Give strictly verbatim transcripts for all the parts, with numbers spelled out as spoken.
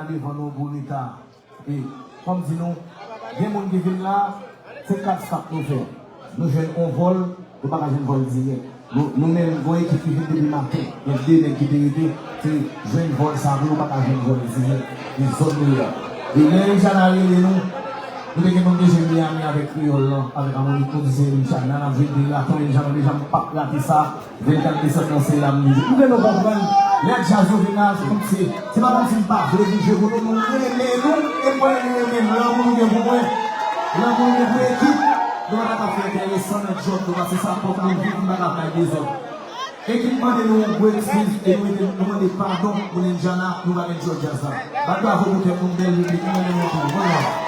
Devan nou pou reta. E, kòm di nou, gen moun ki vin la, se kat stap nou fè. Nou jwenn on vòl, nou pa ka jwenn vòl dirèk. Nou, nou menm, gon ekip ki vin depi maten, gen de nèg ki te rete, se jwenn vòl sa pou yo pa ka jwenn vòl dirèk. E zòn nou ye a. E lè Indiana rele nou, nou te gen moun ki jwe Miami avèk Kreyòl lan, avèk Amonik, nou di se Indiana, n ap jwe de la, ton Indiana, deja m p ap rate sa. Vennkat desèt lan se la m vin jwe. Pou ke nou konprann, lè djaz yo vin la, se kòmsi, se pa kòmsi m pa vle vin jwe pou nou, nou renmen nou, e mwen renmen lanmou nou gen pou mwen, lanmou nou gen pou ekip, nou pa ta ka fè enteresan nan djòb nou, paske sa pwòp nou viv, nou pa ka bay dezòd. Ekip mande nou yon gwo eskiz, e nou mete, nou mande padon pou Indiana, nou pa gen djòb djaz la. Bat bravo pou tèt nou, bèl piblik, nou renmen nou anpil. Bon.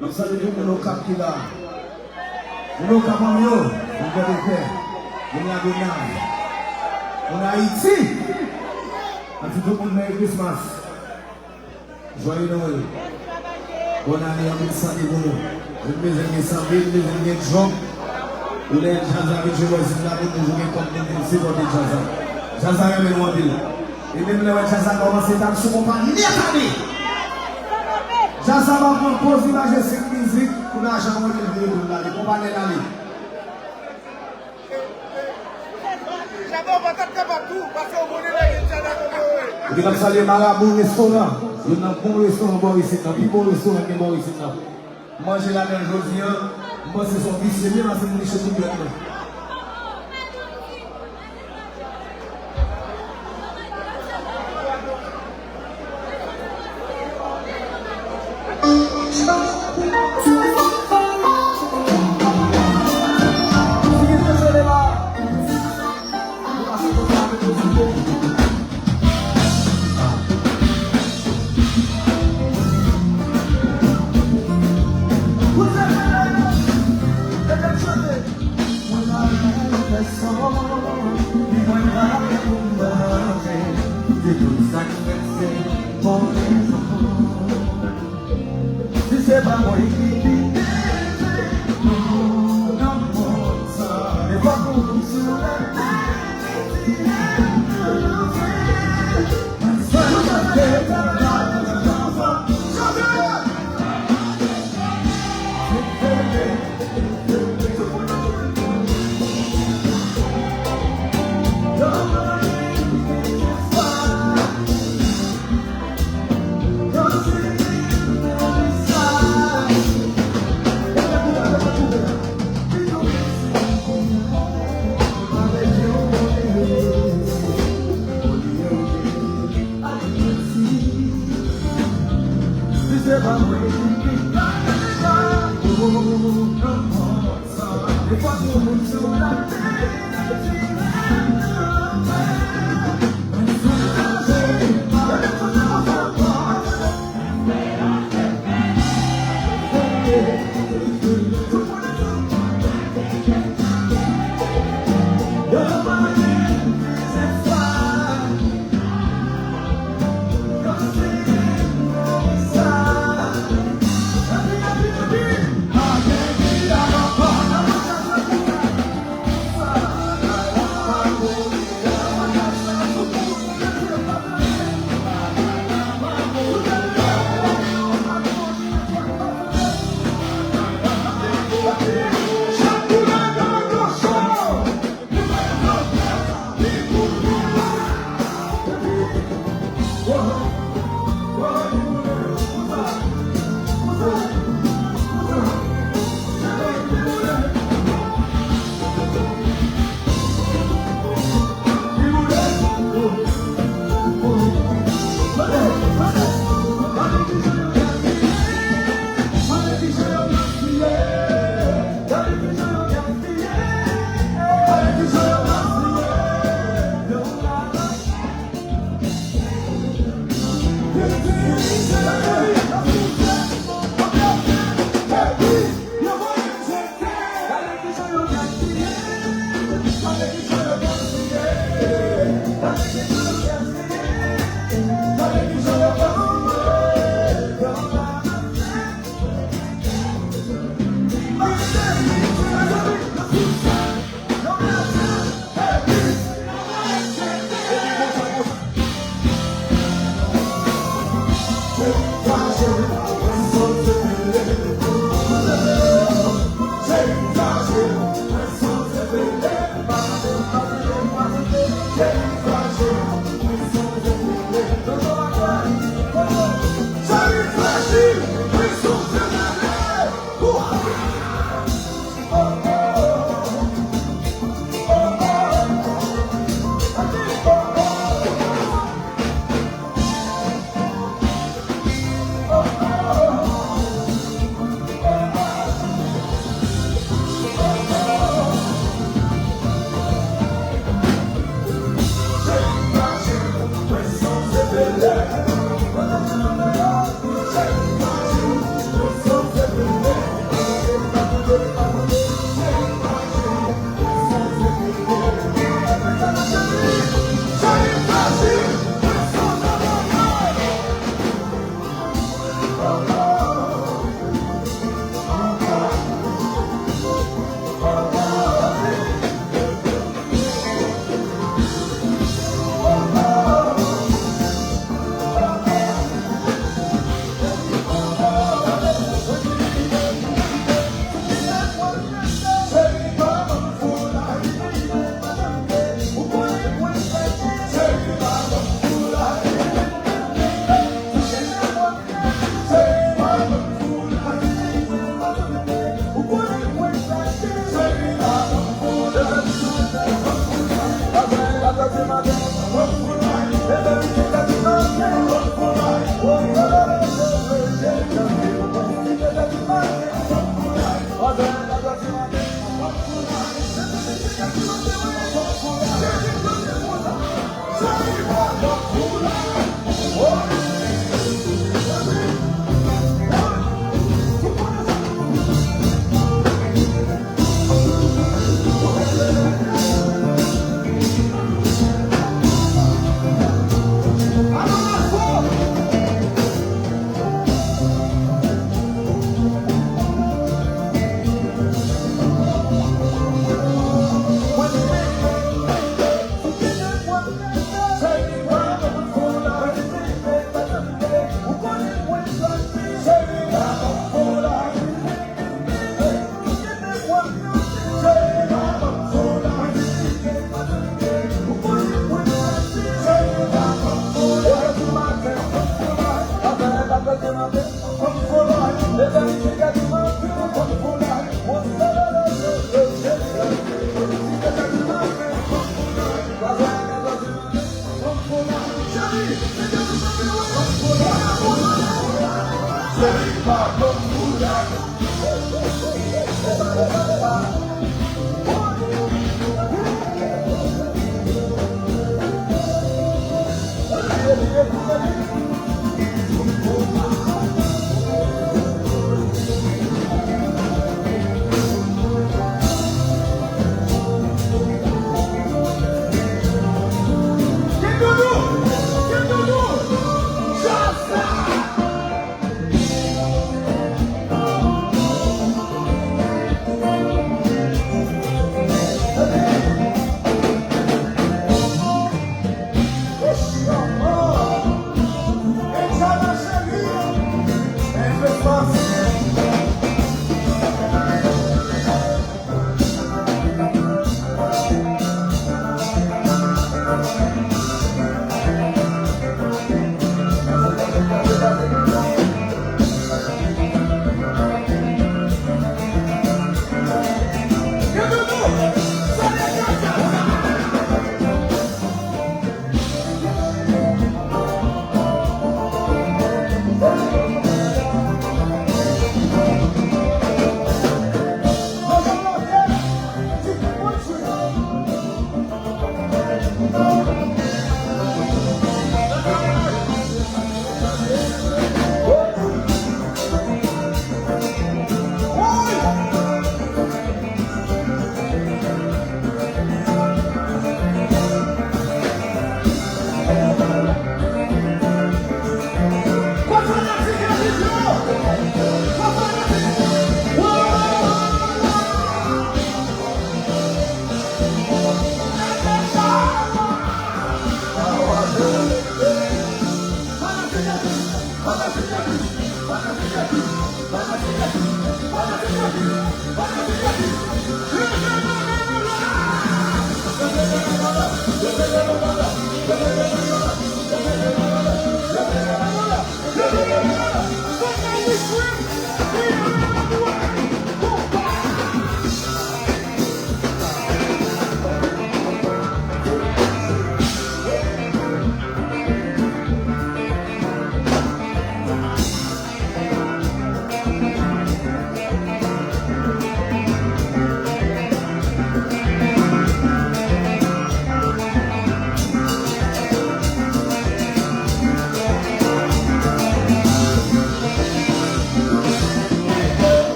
N ap salye tout moun Okap ki la. Moun Okap an yo, moun Pòdepè, moun Lagonav, moun Ayiti. N ap di tout moun Merry Christmas. Joyeux Noël. Bòn ane, anpil sante pou nou. Nou bezwen gen sanbe, nou bezwen gen djòb. Ou lè djaz la vin jwe bò isit la, nou toujou gen kòb, nou vin sipòte djaz la. Djaz la renmen nou anpil. E menm lè w wè djaz la kòmanse, t ap sou konpa nèt ale. Djaz la pa pran poz, li pa jwe senk mizik pou lajan mwen, li vire pou l ale. Konpa nèt ale. Epi n ap salye Marabou Restoran, youn nan bon restoran bò isit nan, pi bon restoran gen bò isit nan. M manje ladan l jodi a, m panse se yon visye byen pase m niche tout dwèt mwen. Se pa mwen ki kite. Non, non, non, sa. Defwa pou moun sou la.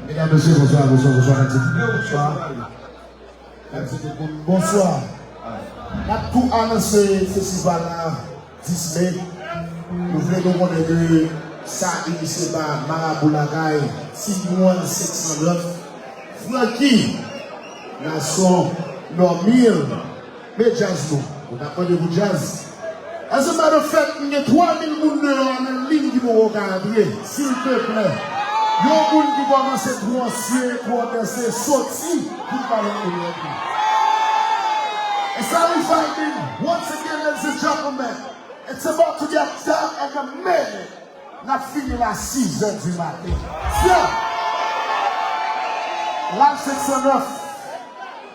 Medam, mesye, bonswa, bonswa, bonswa, n ap di byen bonswa. N ap di tout moun bonswa. N ap tou anonse festival la dis me. Nou vle nou konnen ke sa inisye pa Marabou Lakay, T one six hundred, Francky, Nason, Normil, men djaz nou. Ou t ap mande pou djaz? As a matter of fact, m gen twa mil moun deyò a nan liy ki poko ka antre. Silteplè, yon moun ki kòmanse twò sye, twò danse, soti pou n ba lòt moun rantre. And sorry, fighting. Once again, ladies and gentlemen, it's about to get dark in a minute. N ap fini la sizè di maten. Sè! Ralph sèt san nèf,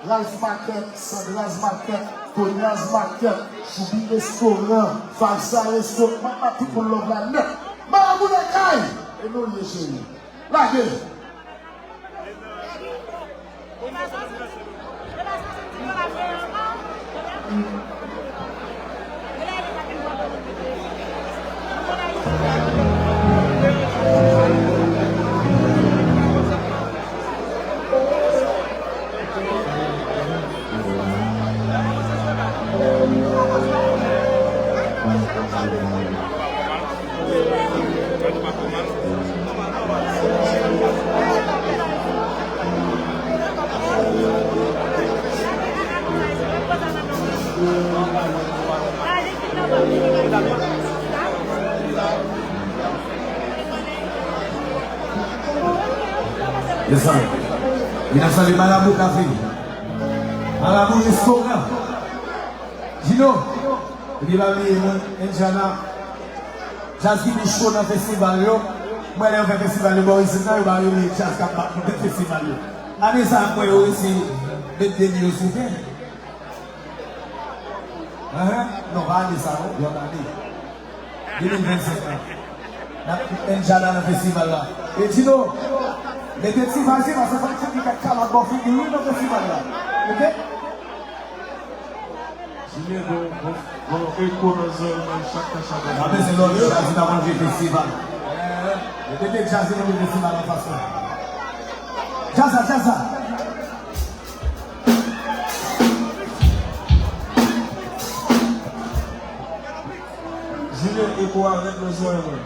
Ralph Market, Sandras Market, Tonyaz Market, Choubi Restoran, Fasa Resto, m ap bat tout moun love la nèt. Marabou Lakay! E nou l ye, cheri. Lage! Mezanmi, n ap salye Malabou Kafe, Malabou Restoran. Gino, epi pa bliye mwen, Indiana. Djaz ki pi cho nan festival yo. Mwen, lè yo fè festival yo bò isit la, yo pa rele djaz k ap bat nan festival yo. Ane sa a, mwen, yo resi met de li yo sou tè. Ahan, non, pa ane sa, non, lòt ane. De mil vennsenk la. N ap Indiana nan festival la. E Gino, mete ti vaze, paske fòk ti kèk kalòt bò figi wi nan festival la. Oke? Jimmy, bon, bon, bon, eko nan zòrèy mwen chak tan, chak tan. N ap bezwen lòt djaz, nou ta konn jwe festival. Mete de djaz, nou jwe festival anfas la. Djaz la, djaz la. Jimmy, eko a rèd nan zòrèy mwen.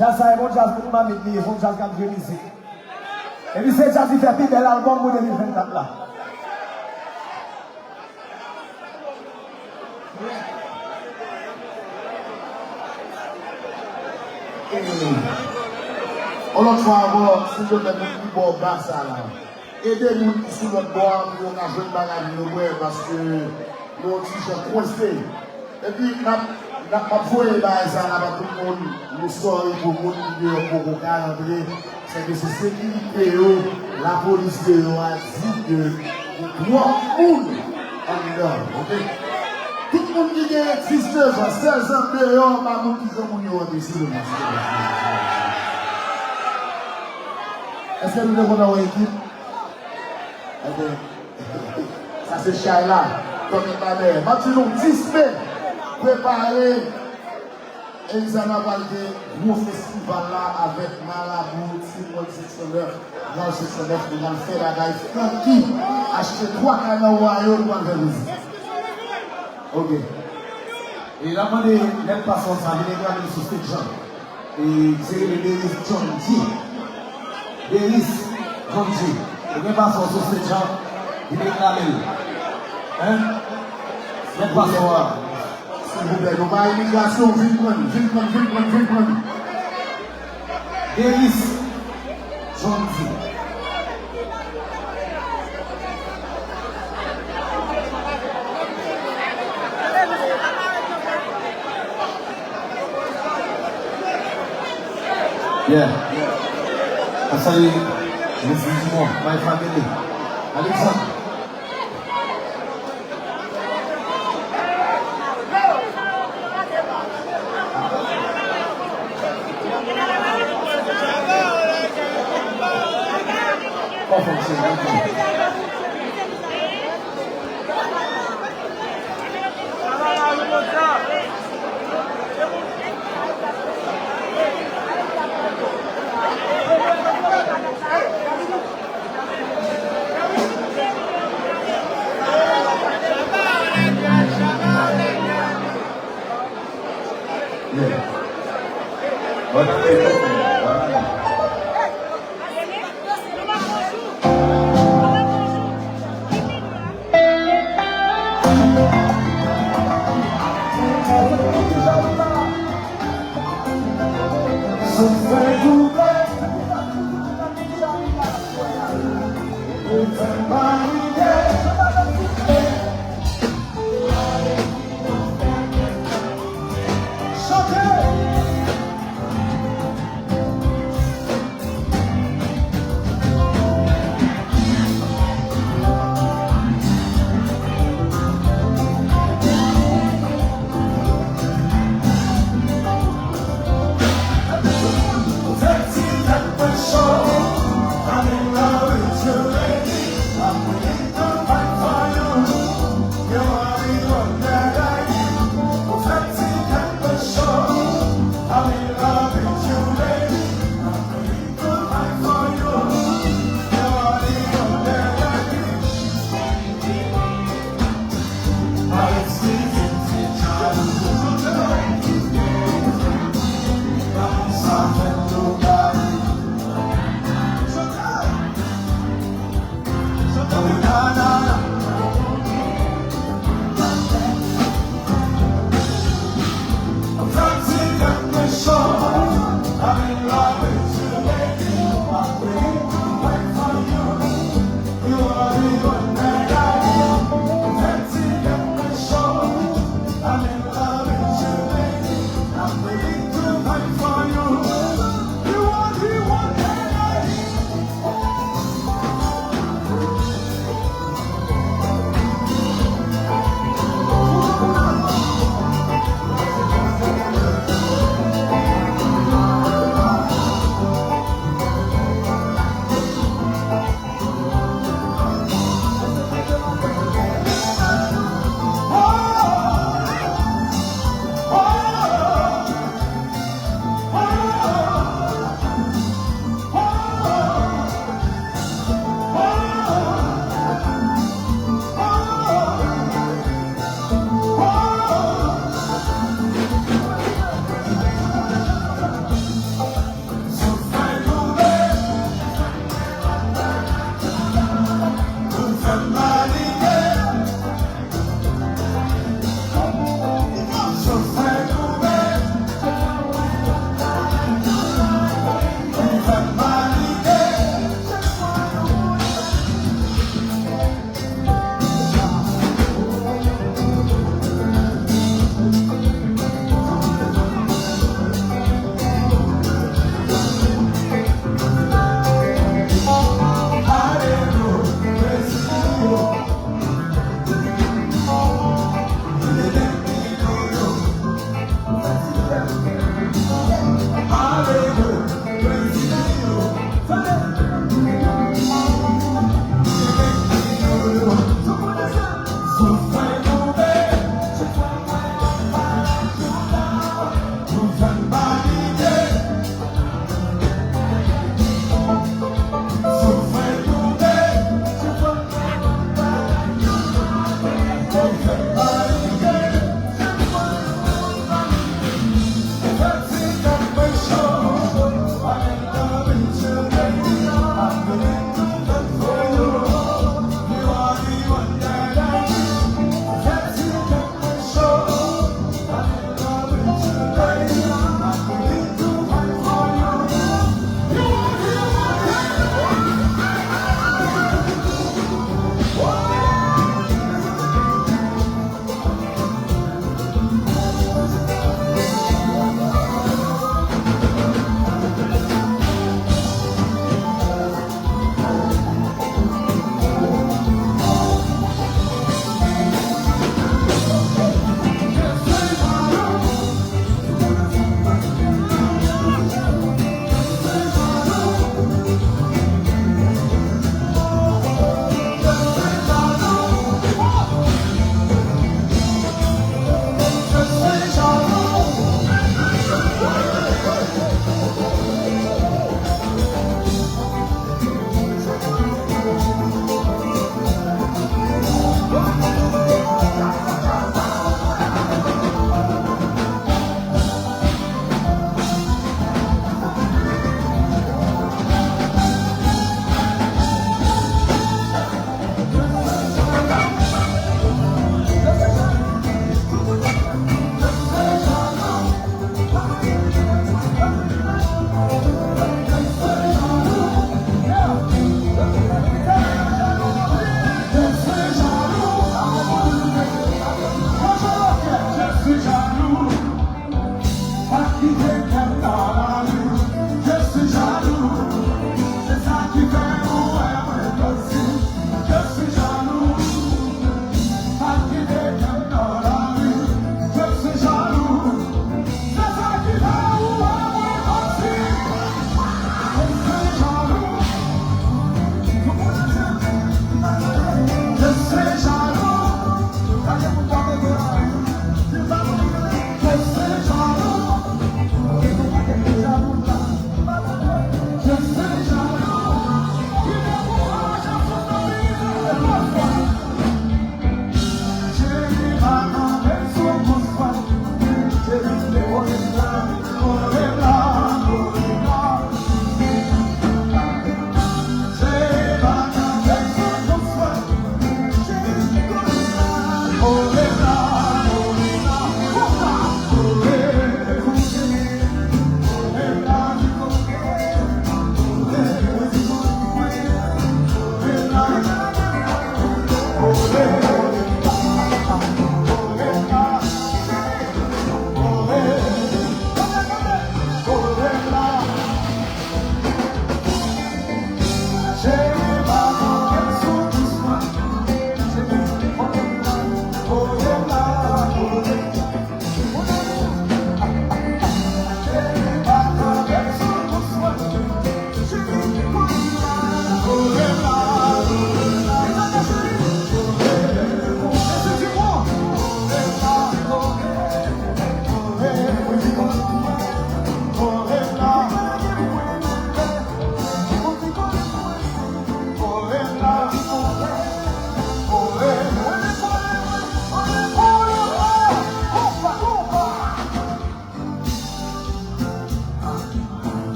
Djaz sa e bon djaz pou nou mamit li ye, se yon djaz k ap jwe mizik. Epi se djaz li fè pi bèl albòm pou de mil vennkat la. Yon lòt fwa ankò, silvouplè, moun ki bò ba sa la, ede moun ki sou lòt bò a pou yo ka jwenn bagay pou yo bwè, paske nou yon ti jan kwense. Epi, n ap, n ap, m ap voye bagay sa la ba tout moun, nou sòri pou moun ki deyò poko ka rantre. Sèke se sekirite yo, lapolis deyò a di ke gen twòp moun anndan, oke? Tout moun ki genyen diznèf an, sèz an deyò, pa moun ki granmoun yo rantre, silvouplè, silvouplè, silvouplè, silvouplè. Èske nou te kontan wè ekip? Ebyen, sa se chay la. Tòmèt la dèyè. M ap di nou dis me, prepare. Elizana pral gen gwo festival la avèk Marabou, Team One six oh nine, One six oh nine, nou pral fè bagay funky. Achte twa kay nan Ohio, nou pral fè mizik. Oke. E n ap mande nèg pasò sa vin reklame l sou stage lan. E se rele Deris John G. Deris John G. Ou gen pasò sou stage lan, vin reklame l. Hein? Nèg pasò a. Silvouplè, nou pa imigrasyon, vin pran, vin pran, vin pran, vin pran. Deris John G. Yeah. I salye Leslie Dumont, my family. Alexandre.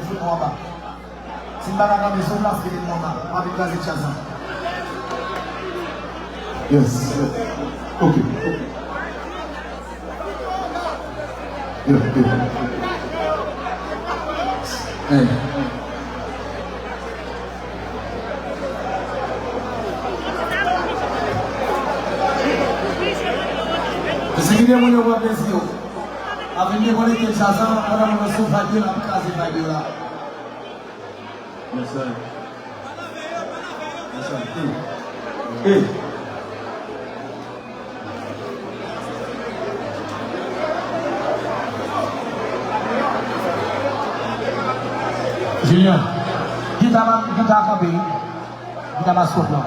Fout nou anba. Si m pa ka kanpe sou plas, mete nou anba. Pa vin kraze djaz la. Yes, yes. Ok, ok. Yeah, yeah. Hey. Mesye, kite moun yo pran plezi yo. Ap vin dekonekte djaz la, pandan moun yo sou vibe yo, n ap kraze vibe yo la. Yes, sir. Yes, sir. Hey. Hey. Junior, gita pa, gita kanpe, wi. Gita pa stop la.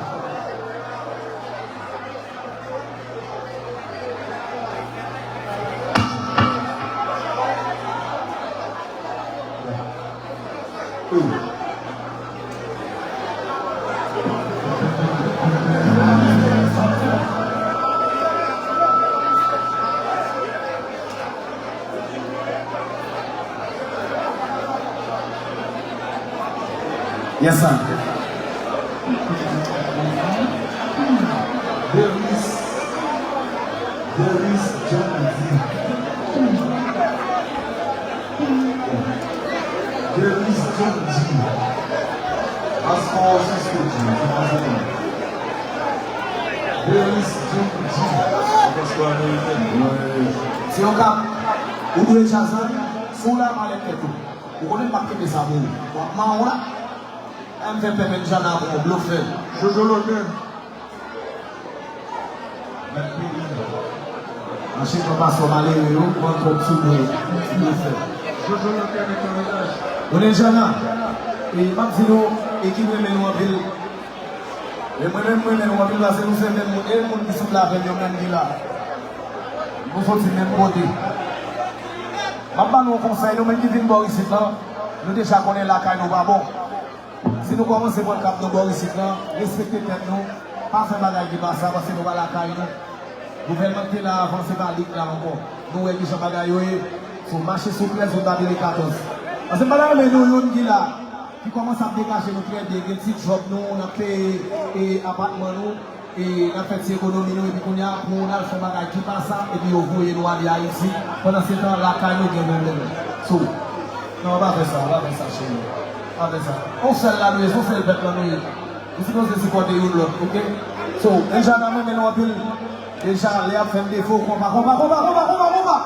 Yes, sir. There is, there is John D. There is John D. As far as it's good, John D. There is John D. Se yon kap. Ou dwe djaz la, si w la malèt tèt ou. Ou konnen m p ap kenbe sa pou ou. W ap mawon la. An fè pèmèt Jana pran blofè. Jojo Lotè. Mèt peyi. Mache pran pasò malere yo, pran kòb sou mwen. Blofè. Jojo Lotè met nan menaj. Konnen Jana. E m ap di nou, ekip renmen nou anpil. E mwen menm, mwen menm, mwen vin pase nou se menm moun, e moun ki sot la avè m yo menm ki la. Nou soti menm kote. M ap ba nou yon konsèy, nou menm ki vin bò isit lan, nou deja konnen lakay nou pa bon. Si nou kòmanse pran kap nan bò isit lan, respekte tèt nou, pa fè bagay ki pa sa, paske nou pa lakay nou. Gouvènman ki te la avan, se pa li k la ankò. Nou wè kijan bagay yo ye. Si w mache sou trèz, ou ta vire katòz. Paske m pa ta renmen nou youn ki la, ki kòmanse ap dekache nou trè byen, gen ti djòb nou, n ap peye, e, apatman nou, e, n ap fè ti ekonomi nou, epi kounye a, pou n al fè bagay ki pa sa, epi yo voye nou ale Ayiti, pandan se tan, lakay nou gen pwoblèm. So, non, pa fè sa, pa fè sa, cheri. Pa fè sa. On sèl la nou ye, se on sèl pèp la nou ye. Nou sipoze sipòte youn lòt, oke? So, Enjana, mwen renmen nou anpil. Deja, lè y ap fè m defo, konpa, konpa, konpa.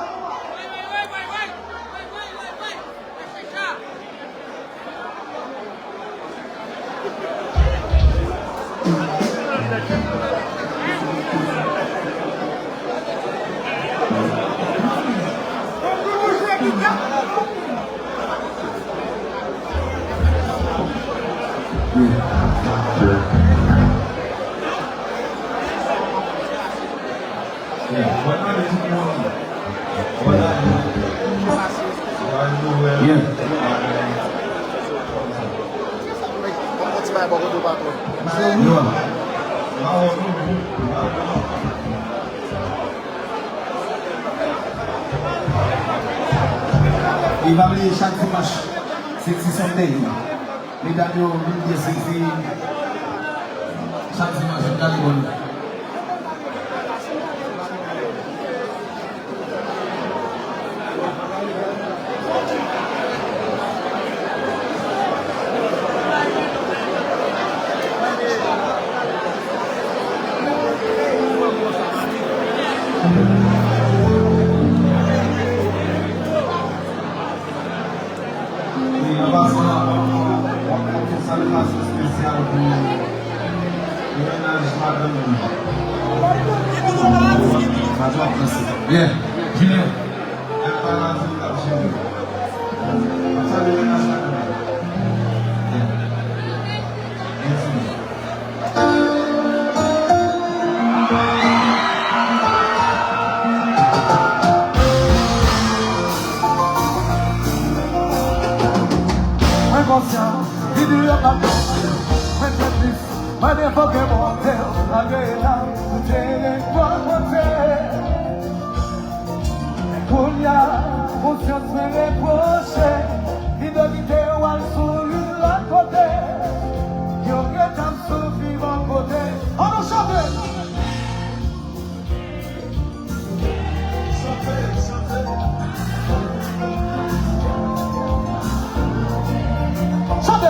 Yeah. Yo. E pa bliye chak dimanch, se ti Sunday. Medam yo vin byen seksi. Chak dimanch, yo gade bòl. E an pasan, w ap mete yon salitasyon espesyal pou mennaj madanm mwen. Madanm mwen se. Yeah. Junior. Mèt Palazi k ap jere. M ap salye mennaj madanm mwen. Yeah. Mèsi. Mwen konsyan, videyo p ap bon. Mwen fè plis, mwen revoke mòtèl, malgre la, ou te rekonpranse. Kounye a, konsyans mwen repwoche, videyo kite yo.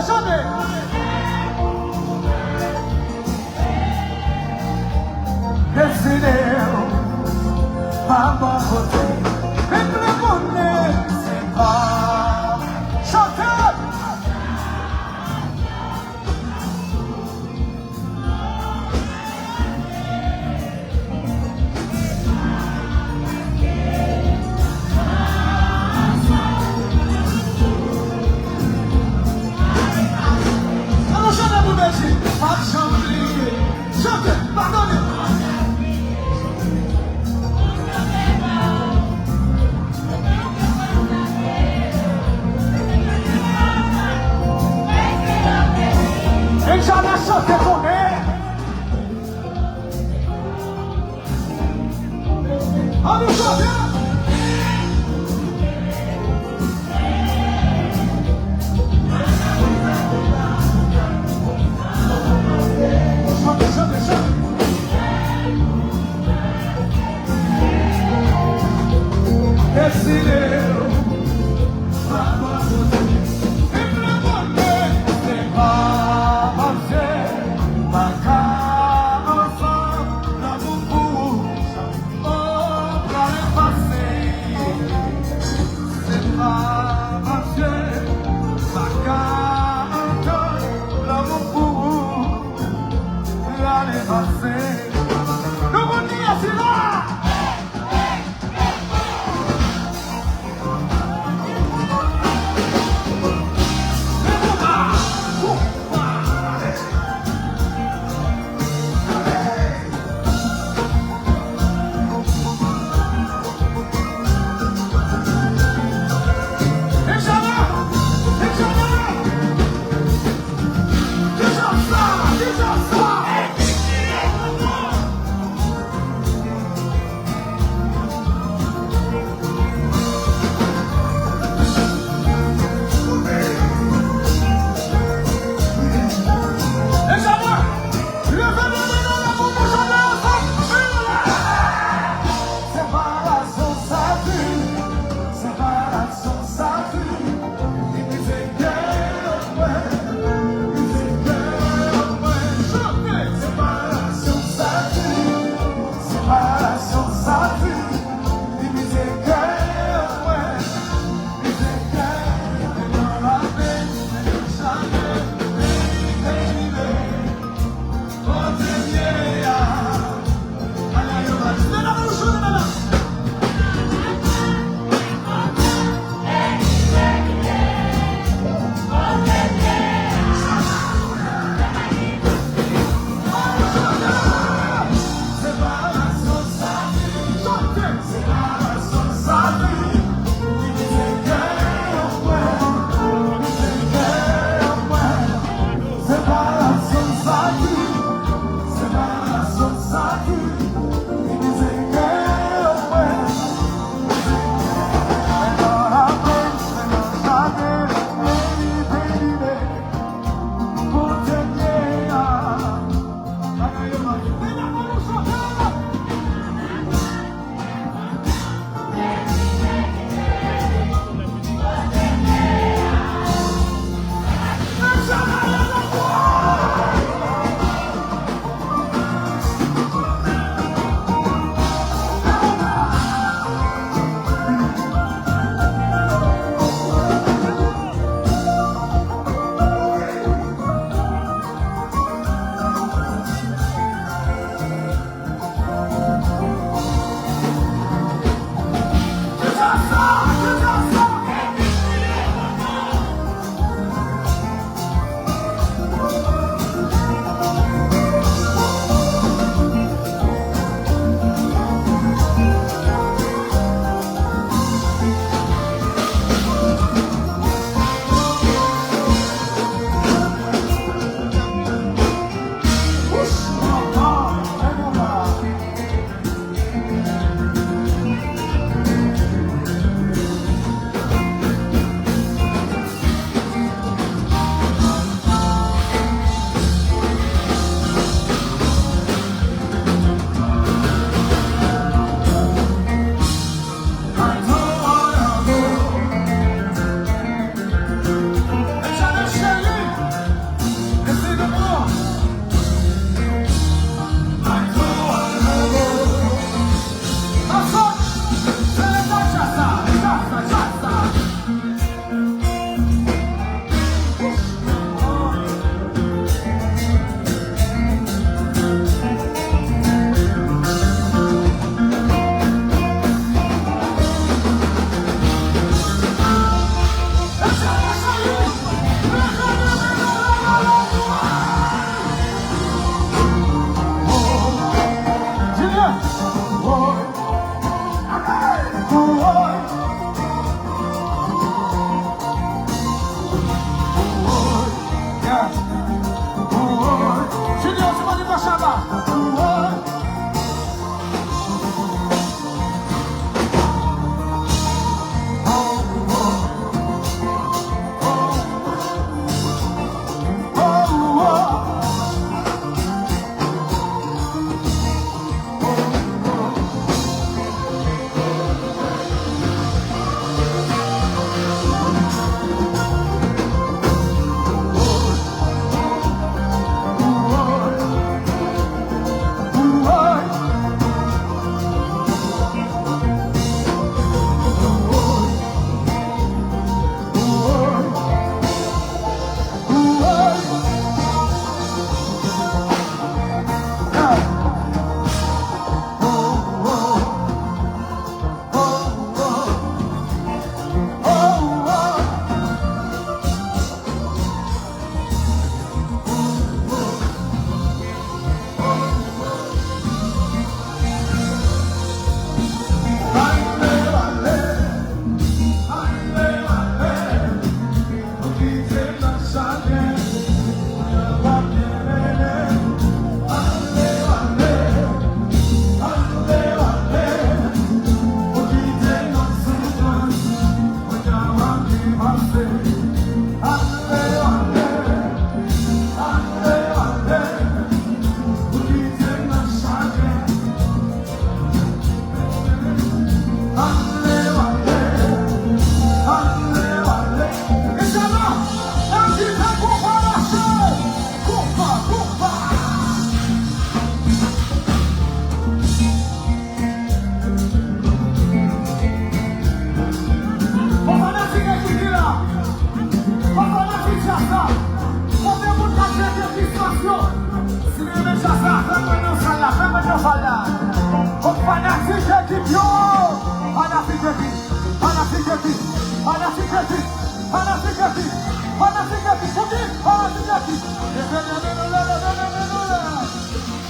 Chante. Deside w pa bò kote. Menm lè konnen se pa. Chante. An nou chante pou Bèlji. Pa janm bliye. Chante, padone. Benjamin chante konnen. An nou chante. Chante, chante, chante. Deside w pa bò kote. Menm lè konnen se pa pase. Panafricanism, panafricanism, panafricanism, panafricanism, panafricanism, panafricanism. Leve men nou la, leve men nou la.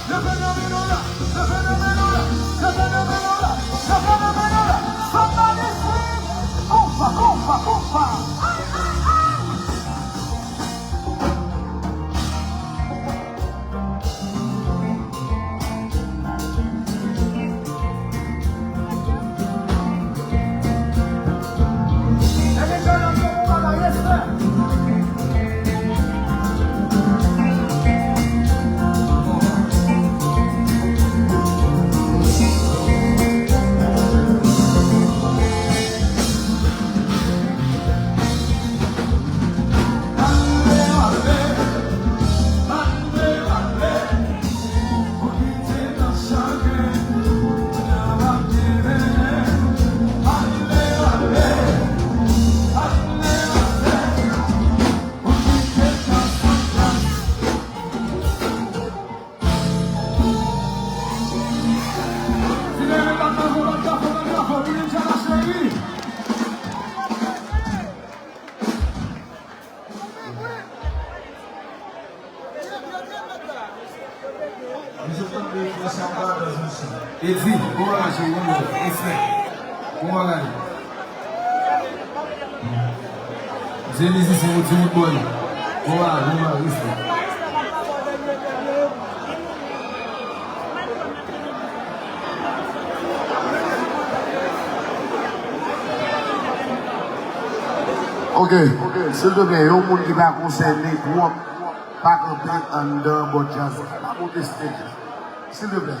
Leve men nou la, leve men nou la, leve men nou la, leve men nou la. Somebody scream, konpa, konpa, konpa. Edi, bon bagay, cheri, bon bagay. Respè. Bon bagay. Msye mizisyen, yon ti bout bòy. Bon bagay, bon bagay, respè. Ok, silteplè, yon moun ki pa konsène twòp, pa kanpe anndan bò djaz la. Pa monte stage la. Silteplè.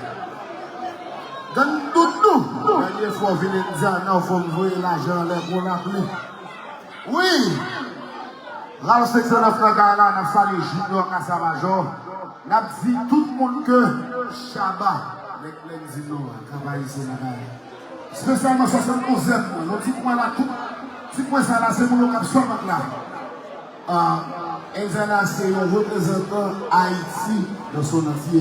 Donn doudou. Dènye fwa w vin Indiana, w fè m voye lajan anlè kou lapli. Wi! Ralph senk san nèf nan kay la, n ap salye Junior Casamajor. N ap di tout moun ke Shabba, nèg Lendino a, Kap Ayisyen nan kay la. Espesyalman swasann onzèm mwen, nou ti pwen la tout, ti pwen sa la, se moun yo k ap sòt la. Ah, Indiana se yon reprezantan Ayiti nan son antye.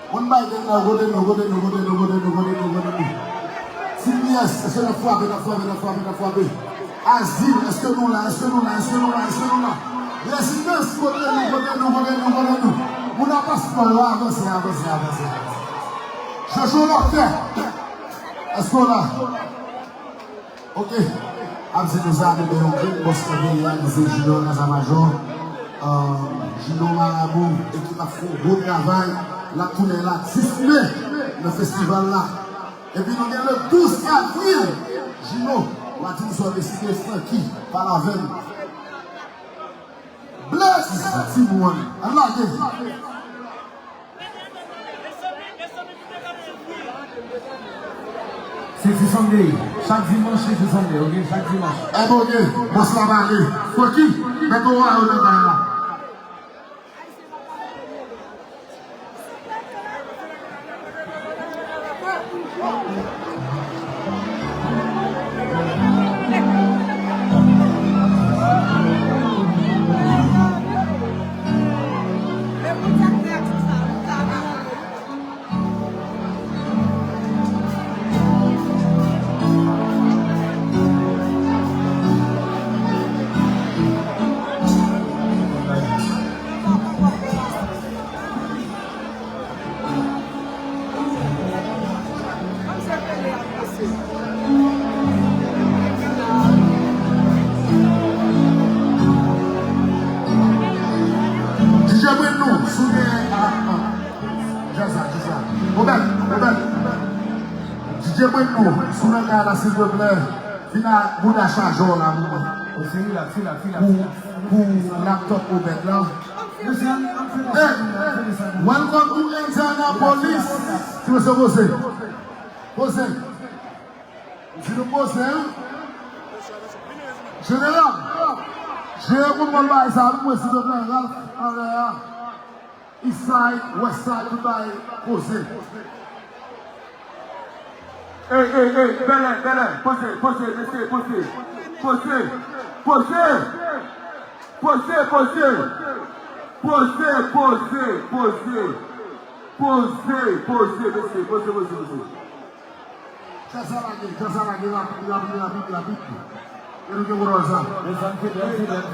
Moun Biden nan, kote nou, kote nou, kote nou, kote nou, kote nou, kote nou? T B S, èske n ap frape, n ap frape, n ap frape, n ap frape? Azil, èske nou la, èske nou la, èske nou la, èske nou la? Rezidans, kote nou, kote nou, kote nou, kote nou? Moun a paspò yo, avanse, avanse, avanse, avanse. Jojo Lòtè, èske w la? Ok. Ap di nou sa, nou gen yon grenn bòs nan peyi a, li se Junior Casamajor. Euh, Junior Marabou, ekip ap fè yon gwo travay. L ap tounen la dis me nan festival la. Epi nou gen le douz avril. Junior, w a di m sa w deside, Francky, pale avè m. Blaze, Timoun, ann lage. Se ti Sunday. Chak dimanch, se ti Sunday, ok? Chak dimanch. Enben, ok. Bòs la pale. Francky, mèt ou a yo nan kay la. D J Breno, si w gen, ah, ah. Jazz la, jazz la. Obed, Obed. D J Breno, si w nan kay la, silvouplè, vin ak bouda chaje w la pou mwen. Pou, pou laptop Obed la. Hey, welcome to Indianapolis. Ti mesye poze. Poze. Di nou poze, wi. Jeneral, jere pou mwen bagay sa pou mwen, silvouplè, Ralph, anlè a. East side, west side, tout bagay poze. Ey, ey, ey, bèlè, bèlè, poze, poze, mesye, poze. Poze, poze. Poze, poze. Poze, poze, poze. Poze, poze, mesye, poze, poze, poze. Kè sa lage, kè sa lage, rapid, rapid, rapid, rapid. E nou gen kontwòl sa. Mezanmi, fidèl, fidèl,